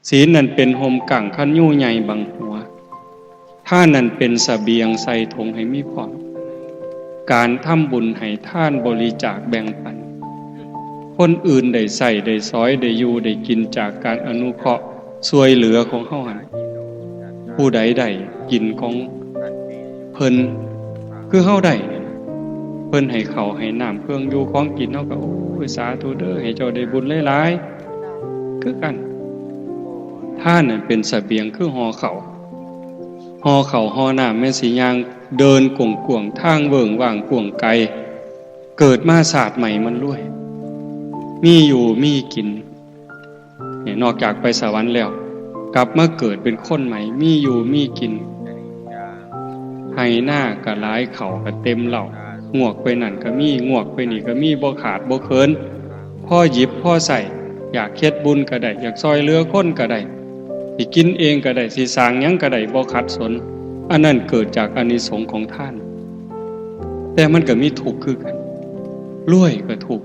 ສີນນັ້ນເປັນຮົ່ມກັ້ງຄັນຍຸງໃຫຍ່ບັງຫົວ. ທານນັ້ນເປັນສະບຽງໃສ່ຖົງໃຫ້ມີພ້ອມ. ການທຳບຸນໃຫ້ທານບໍລິຈາກແບ່ງປັນ ຄົນອື່ນໄດ້ໃຊ້ໄດ້ສອຍໄດ້ຢູ່ໄດ້ກິນຈາກການອະນຸເຄາະຊ່ວຍເຫຼືອຂອງເຮົາຫັ້ນ ຜູ້ໃດໄດ້ກິນຂອງເພິ່ນຄືເຮົາໄດ້ນີ້ ເພິ່ນໃຫ້ເຂົ້າໃຫ້ນ້ຳເຄື່ອງຢູ່ຂອງກິນ ເຮົາກໍ ໂອ້ຍ ສາທຸເດີ ໃຫ້ເຈົ້າໄດ້ບຸນຫຼາຍໆ ຄືກັນ. ທານນັ້ນເປັນສະບຽງຄືຫໍ່ເຂົ້າ ຫໍ່ເຂົ້າຫໍ່ນ້ຳ ແມ່ນຊິຍ່າງເດີນກວ້າງໆ ທາງເວີ້ງວ່າງກວ້າງໄກ ເກີດມາຊາດໃໝ່ມັນລວຍ ມີຢູ່ມີກິນ. ນີ້ນອກຈາກໄປສະຫວັນແລ້ວ ກັບມາເກີດເປັນຄົນໃໝ່ ມີຢູ່ມີກິນ ໄຮ່ນາກໍຫຼາຍ ເຂົ້າກໍເຕັມເລົ້າ ງວກໄປນັ້ນກໍມີ ງວກໄປນີ້ກໍມີ ບໍ່ຂາດບໍ່ເຂີນ ພໍຫຍິບພໍໃຊ້ ຢາກເຮັດບຸນກໍໄດ້ ຢາກຊ່ອຍເຫຼືອຄົນກໍໄດ້ ຊິກິນເອງກໍໄດ້ ຊິສ້າງຫຍັງກໍໄດ້ ບໍ່ຂັດສົນ. ອັນນັ້ນເກີດຈາກອານິສົງຂອງທານ. ແຕ່ມັນກໍມີທຸກຄືກັນ ລວຍກໍທຸກ